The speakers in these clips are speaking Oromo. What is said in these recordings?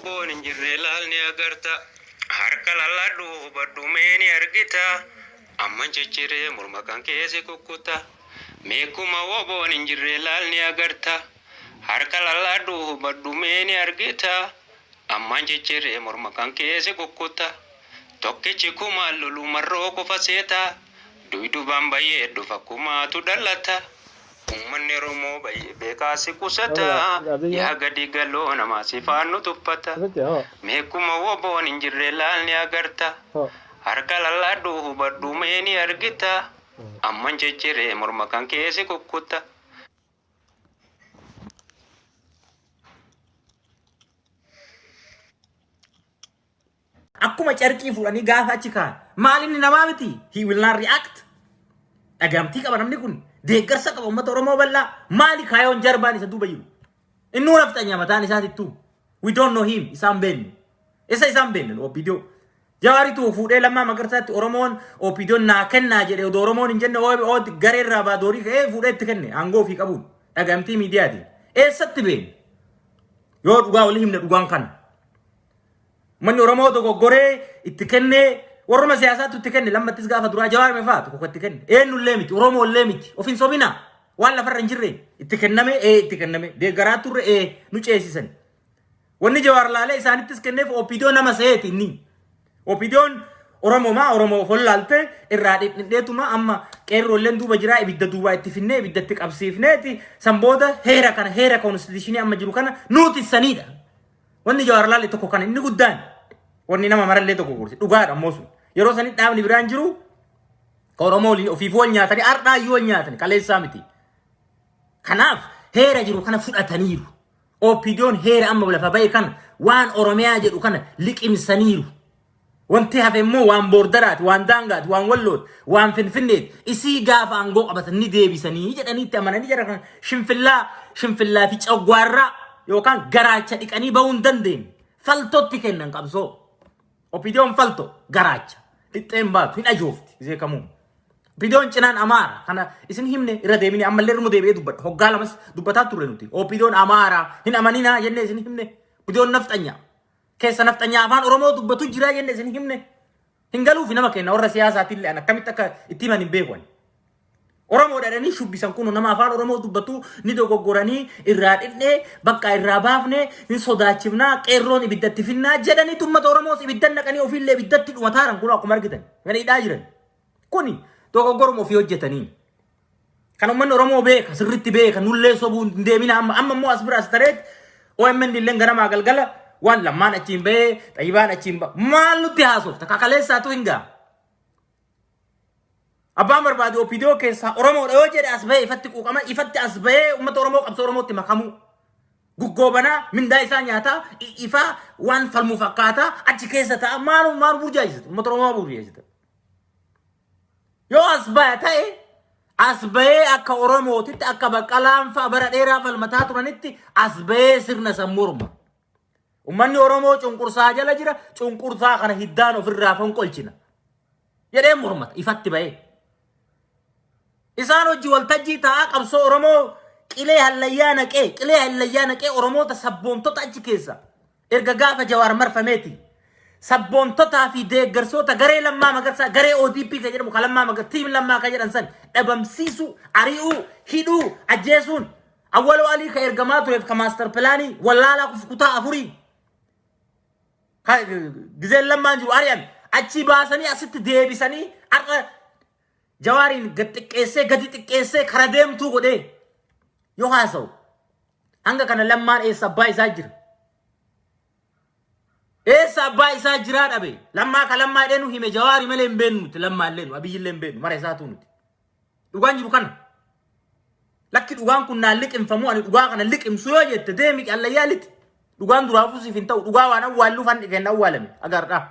woboon hin jirre laal ni agarta. Harka lalladhu hubadhu mee ni argita. Amman cicciree morma kan keessi kukkuta. Meekuma woboon hin jirre laal ni agarta. Harka lalladhu hubadhu mee ni argita. Amman cicciree morma kan keessi kukkuta. Tokkichi kumaan lolu marroo qofa seeta. Duydubaan bayyee dhufa kumaatu dhalata. Uummanni Oromoo bayyee beekaa si qusata. Yaa gadi galoo namaa si faannu tuffata. Meekuma woboon hin jirre laal ni agarta. Harka lalladhu hubadhu mee ni argita. Amman cicciree morma kan keessi kukkuta. Akkuma carqii fuudhanii gaafa achi kaa'an. Maal inni namaa miti? He will not react. Dhagamtii qaba namni kun. Deeggarsa qaba uummata Oromoo bal'aa. Maali kaayoon jarbaan isa duuba jiru? Innuu nafxanya mataan isaatittuu. We don't know him. Isaan beeknu. Isa isaan beeknu OPDO. Jawaaritu fuudhee Lammaa Magarsaatti Oromoon OPDOn naa kennaa jedhe odoo Oromoon hin jenne OBO garee irraa baadoorii ka'ee fuudhee itti kenne aangoo ofii qabuun dhagamtii miidiyaatiin. Eessatti beeknu? Yoo dhugaa walii himne dhugaan kana. Uummanni Oromoo dogoggoree itti kennee warruma siyaasaatu itti kenne lammattis gaafa duraa Jawaar mefaa tokko itti kenne eenyullee miti Oromoollee miti of hin sobinaa waan lafarra hin jirre itti kenname ee itti kenname deeggaraa turre ee nu ceesisan. Wanni Jawaar laalee isaanittis kenneef OPDO nama seeti inni. OPDOn Oromomaa Oromoo of wallaalte irraa dhidhidheetuma amma qeerroolleen duuba jiraa ibidda duubaa itti finnee ibidda itti qabsiifneeti san booda heera kana heera koonstituushinii amma jiru kana nuti saniidha. Wanni Jawaar laale tokko kana inni guddaan wanni nama marallee tokko gorse dhugaadha ammoo sun. Yeroo sanii dhaabni biraan jiru ka Oromoo waliin ofiif wal nyaatanii har'aa iyyuu wal nyaatanii kaleessaa miti. Kanaaf heera jiru kana fudhataniiru. OPDOn heera amma lafa ba'e kana waan Oromiyaa jedhu kana liqimsaniiru. Wanti hafe immoo waan boordaraati, waan daangaati, waan wallooti, waan finfinneeti. Isii gaafa aangoo qabatan ni deebisanii jedhanii itti amananii jara kana shinfillaa, shinfillaa fi coggaarraa yookaan garaacha dhiqanii bahuu hin dandeenye. Faltootti kennan qabsoo. OPDOn falto garaacha. Dhixxeen baatu hin ajoofti gisee kamuu. OPDOn cinaan Amaara kana isin himne irra deebine ammallee irra deebi'ee dubbadha. Hoggaa lamas dubbataa turre nuti. OPDOn Amaara hin amaninaa jennee isin himne. OPDOn nafxanyaa. Keessa nafxanyaa afaan Oromoo dubbatu jira jenne isin himne. Hin galuufi nama kenna warra siyaasaatiin illee akkamitti akka itti himan hin beeku. Oromoo dhadhanii shubbisan kun nama afaan Oromoo dubbatu ni dogoggoranii irraa dhifnee bakka irraa baafnee hin sodaachifnaa qeerroon ibiddatti finnaa jedhanii uummata Oromoos ibiddan naqanii ofiillee ibiddatti dhumataaran kun akkuma argitan kana hidhaa jiran. Kuni dogoggoruma ofii hojjetanii. Kan uummanni Oromoo beeka sirriitti beeka nullee sobuu hin deemina amma amma immoo as bira as tareet OMN illee ganamaa galgala waan lammaan achiin bahee xayyibaan achiin bahe maal nutti haasofta kakaleessaatu hin ga'a. Abbaan barbaade OPDO keessaa Oromoodha yoo jedhe as bahee ifatti quuqama ifatti as bahee uummata Oromoo qabsoo Oromootti makamuu. Guggoobanaa mindaa isaa nyaataa ifaa waan falmu fakkaataa achi keessa ta'a maal maal burjaajessita uummata Oromoo burjaajessita. Yoo as baya ta'e as bahee akka Oromootitti akka Baqqalaan fa'a bara dheeraa falmataa turanitti as bahee sirna san morma. Uummanni Oromoo cunqursaa jala jira cunqursaa kana hiddaan ofirraa fonqolchina. Jedhee mormata ifatti bahee. Isaan hojii waltajjii taa'aa qabsoo Oromoo qilee hallayyaa naqee qilee hallayyaa naqee Oromoota sabboontota achi keessa Erga gaafa Jawaar marfameeti sabboontotaa fi deeggarsoota garee Lammaa Magarsaa garee ODP kan jedhamu kan Lammaa Magarsaa tiim Lammaa kan jedhan san dhabamsiisuu, ari'uu, hidhuu, ajjeesuun Awwaloo Alii kan ergamaa tureef kan maastar pilaanii wallaalaa kutaa afurii gizeen Lammaan jiru ari'an achii baasanii asitti deebisanii har'a Jawaariin gad xiqqeessee gadi xiqqeessee kara deemtuu godhee yoo haasa'u hanga kana Lammaan eessa abbaa isaa jira? Eessa abbaa isaa jiraa dhabe? Lammaa ka Lammaa jedhee nu hime Jawaari malee hin beeknu nuti Lammaa illee nu Abiyyi illee hin beeknu mara isaatuu nuti. Dhugaan jiru kana. Lakki dhugaan kun naan liqimfamu ani dhugaa kana liqimsu yoo jette deemi allayyaa lixi. Dhugaan duraafuu siif hin ta'u dhugaa waan awwaalluuf hanni kenna awwaalame agarraa.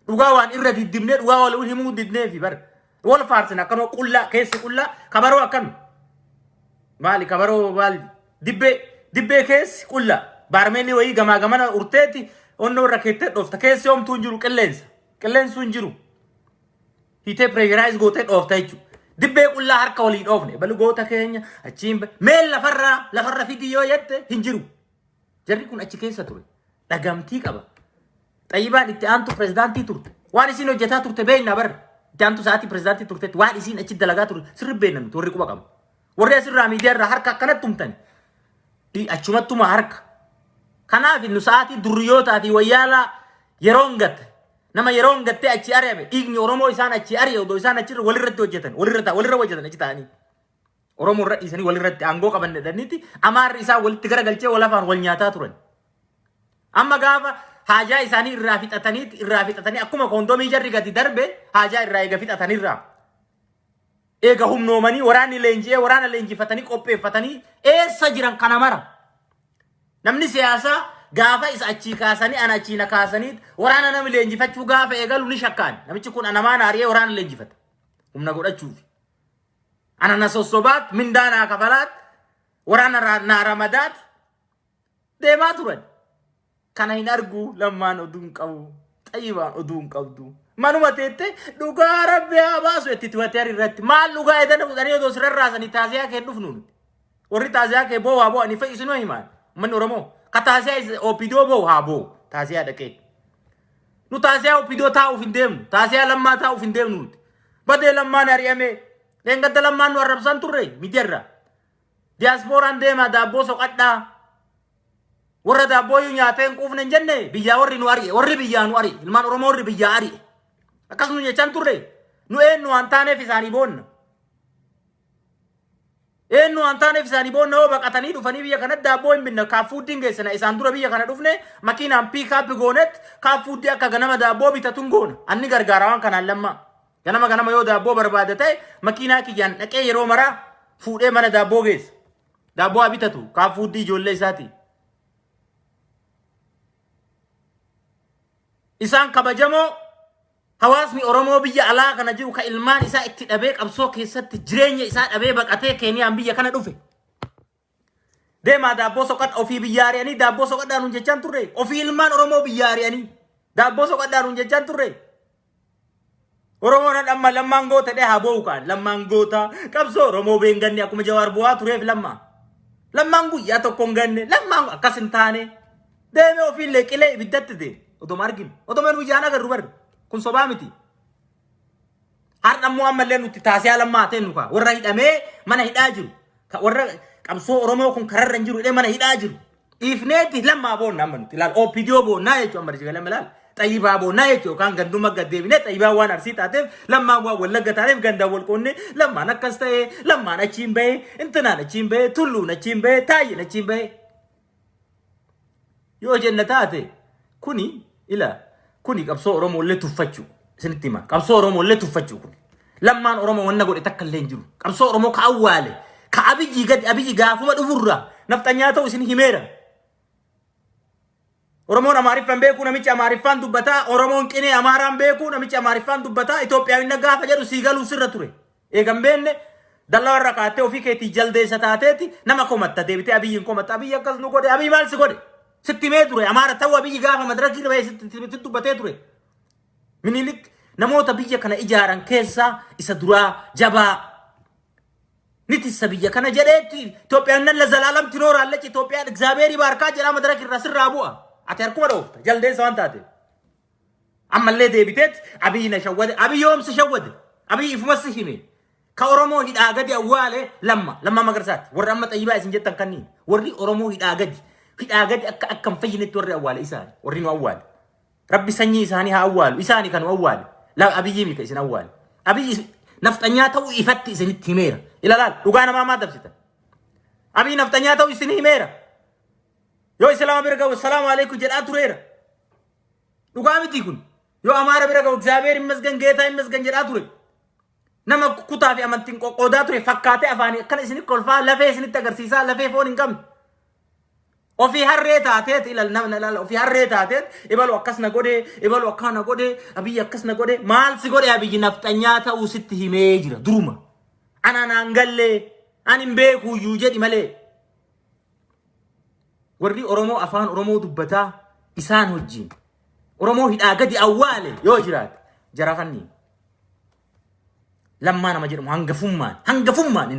Dhugaa waan irra diddibnee dhugaa wal himuu didnee fi bar. Wal faarsina akkanuma qullaa keessi qullaa kabaroo akkami. Maali kabaroo maali dibbee dibbee keessi qullaa baarmeelii wayii gamaa gamana urteeti onnoo irra keettee dhoofta keessi homtuu hin jiru qilleensa qilleensuu hin jiru. Hiitee pireeshiraayiz gootee dhoofta jechuudha. Dibbee qullaa harka walii dhoofne balu goota keenya achiin mee lafarraa lafarra fidii yoo jette hin jiru. Jarri kun achi keessa ture. Dhagamtii qaba. Xayyibaan itti aantu pirezidaantii turte. Waan isiin hojjetaa turte beekna bar. Itti aantu sa'aatii pirezidaantii turtetti waan isiin achi dalagaa turte sirri beekna nuti warri quba qabna. Warri asirraa miidiyaa irraa harka akkanatti tumtani. Achumattuma harka. Kanaaf nu sa'aatii durriyootaa fi wayyaalaa yeroon gatte. Nama yeroon gattee achi ari'ame dhiigni Oromoo isaan achi ari'e odoo isaan achirra walirratti hojjetan walirra walirra hojjetan achi ta'anii. Oromoo irra dhiisanii walirratti aangoo qaban jedhaniiti Amaarri isaan walitti garagalchee wal afaan wal nyaataa turan. Amma gaafa haajaa isaanii irraa fixatanii irraa fixatanii akkuma koondomii jarri gadi darbe haajaa irraa eega fixatanirraa. Eega humnoomanii waraanni leenji'ee waraana leenjifatanii qopheeffatanii eessa jiran kana mara. Namni siyaasaa gaafa isa achii kaasanii ana achii na kaasanii waraana namni leenjifachuu gaafa eegalu ni shakkaan. Namichi kun anamaan ari'ee waraana leenjifata. Humna godhachuufi. Ana na sossobaat mindaa naa kafalaat waraana naa ramadaat deemaa turan. Kana hin argu lammaan oduu hin qabu. Xayyibaan oduu hin qabdu. Manuma teette dhugaa rabbi haa baasu itti Tiwitter irratti. Maal dhugaa edana fudhanii odoo sirra raasanii taasiyaa kee dhufnu nuti. Warri taasiyaa kee boo'u haa boo'anii fa'i isinoo himaan. Uummanni Oromoo ka taasiyaa OPDO boo'u haa boo'u taasiyaa dhaqee. Nu taasiyaa OPDO taa'uuf hin deemnu. Taasiyaa lammaa taa'uuf hin deemnu nuti. Badee lammaan ari'amee. Dheengadda lammaan nu arrabsan turre miidiyaarraa. Diyaaspooraan deemaa daabboo soqadhaa. Warra daabbooyyuu nyaatee hin quufne hin jenne biyyaa warri nu ari'e warri biyyaa nu ari'e ilmaan Oromoo warri biyyaa ari'e. Akkas nu jechaan turre nu eenyu waan taaneef isaanii boonna. Eenyu waan taaneef isaanii boonna hoo baqatanii dhufanii biyya kanatti daabboo hin binna kaaffuuddiin geessina isaan dura biyya kana dhufne makiinaan pick-up goonet kaaffuuddii akka ganama daabboo bitatuun goona. Anni gargaara waan kanaan lammaa. Ganama ganama yoo daabboo barbaada ta'e makiinaa kiyyaan dhaqee yeroo maraa fuudhee mana daabboo geessa. Daabboo haa bitatu kaaffuuddii ijoollee isaati. Isaan kabajamoo hawaasni Oromoo biyya alaa kana jiru ka ilmaan isaa itti dhabee qabsoo keessatti jireenya isaa dhabee baqatee Keeniyaan biyya kana dhufe. Deemaa daabboo soqadha ofii biyya ari'anii daabboo soqadhaa nuun jechaan turre ofii ilmaan Oromoo biyya ari'anii daabboo soqadhaa nuun jechaan turre. Oromoon amma lammaan goota dhee haa boo'u kaan lammaan goota qabsoo Oromoo beenganne akkuma Jawaar bu'aa tureef lammaa. Lammaan guyyaa tokko hin ganne lammaan akkas hin taane deemee ofiillee qilee ibiddatti deeme otoma arginu otoma nu ijaan agarru barre kun sobaa miti. Har'a immoo ammallee nuti taasisaa lammaa ta'e nu kaa warra hidhamee mana hidhaa jiru ka warra qabsoo Oromoo kun kararra hin jiru hidhee mana hidhaa jiru. Dhiifneeti lammaa boonna amma nuti ilaal OPDO boonnaa jechuun amma jiga lama ilaal xayyibaa boonnaa jechuun yookaan ganduma gad deebinee xayyibaa waan arsii taateef lammaan waan wallagga taateef gandaan wal qoonnee lammaan akkas ta'ee lammaan achiin bahee intinaan achiin bahee tulluun achiin bahee taayyeen achiin bahee. Yoo jenna taate kuni ila kuni qabsoo Oromoo illee tuffachuu isinitti hima. Qabsoo Oromoo illee tuffachuu kun. Lammaan Oromoo wanna godhe takka illee hin jiru. Qabsoo Oromoo ka awwaale ka Abiyyi gadi Abiyyi gaafuma dhufurraa nafxanyaa ta'u isin himeera. Oromoon Amaariffaan beekuu namichi Amaariffaan dubbataa Oromoon qinee Amaaraan beekuu namichi Amaariffaan dubbataa Itoophiyaawinna gaafa jedhu sii galuu sirra ture. Eegan beenne dallaa warra kaattee ofii keetii jaldeessa taateeti nama komatta deebitee Abiyyiin komatta Abiyyi akkas nu godhe Abiyyi maal si godhe sitti himee ture Amaara ta'uu Abiyyi gaafa madarakii irra bahee sitti dubbatee ture. Minilik namoota biyya kana ijaaran keessaa isa duraa jabaa ni tissa biyya kana jedheetti Itoophiyaan nan lazalaalam tinooraallechi Itoophiyaan egzaabeerii baarkaa jedhaa madarak irraa sirraa bu'a. Ati harkuma dhoofta jaldeessa waan taateef. Ammallee deebiteet Abiyyi na shawwade. Abiyyi yoom si shawwade? Abiyyi ifuma si hime. Ka Oromoo hidhaa gadi awwaale lamma. Lammaa Magarsaati. Warri amma xayyibaa isin jettan kanniin. Warri Oromoo hidhaa gadi. Hidhaa gadi akka akka hin fayyinetti warri awwaale isaani. Warri nu awwaale. Rabbi sanyii isaanii haa awwaalu. Isaani kan nu awwaale. La Abiyyi miti isin awwaale. Abiyyi nafxanyaa ta'uu ifatti isinitti himeera. Ilaalaal dhugaa namaa maa dabsitan? Abiyyi nafxanyaa ta'uu isin himeera. Yoo islaama bira ga'u salaamu alaikum jedhaa tureera. Dhugaa miti kun. Yoo Amaara bira ga'u Egzaabeer immasgan Geetaa immasgan jedhaa ture. Nama kutaa fi amantiin qoqqoodaa ture fakkaatee afaanii akkana isinitti kolfaa lafee isinitti agarsiisaa lafee foon hin qabne. Ofii harree taateet ilal nama ilaala ofii harree taateet ibalu akkas na godhee ibalu akkana na godhee Abiyyi akkas na godhee maal si godhe Abiyyi nafxanyaa ta'uu sitti himee jira duruma. Ana naan gallee ani hin beekuuyyuu jedhi malee. Warri Oromoo afaan Oromoo dubbataa isaan wajjin Oromoo hidhaa gadi awwaale yoo jiraate jara kanniin. Lammaa nama jedhamu hangafummaan hangafummaan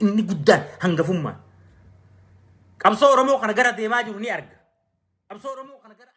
inni guddaan hangafummaan. Qabsoo Oromoo kana gara deemaa jiru ni arga. Qabsoo Oromoo kana gara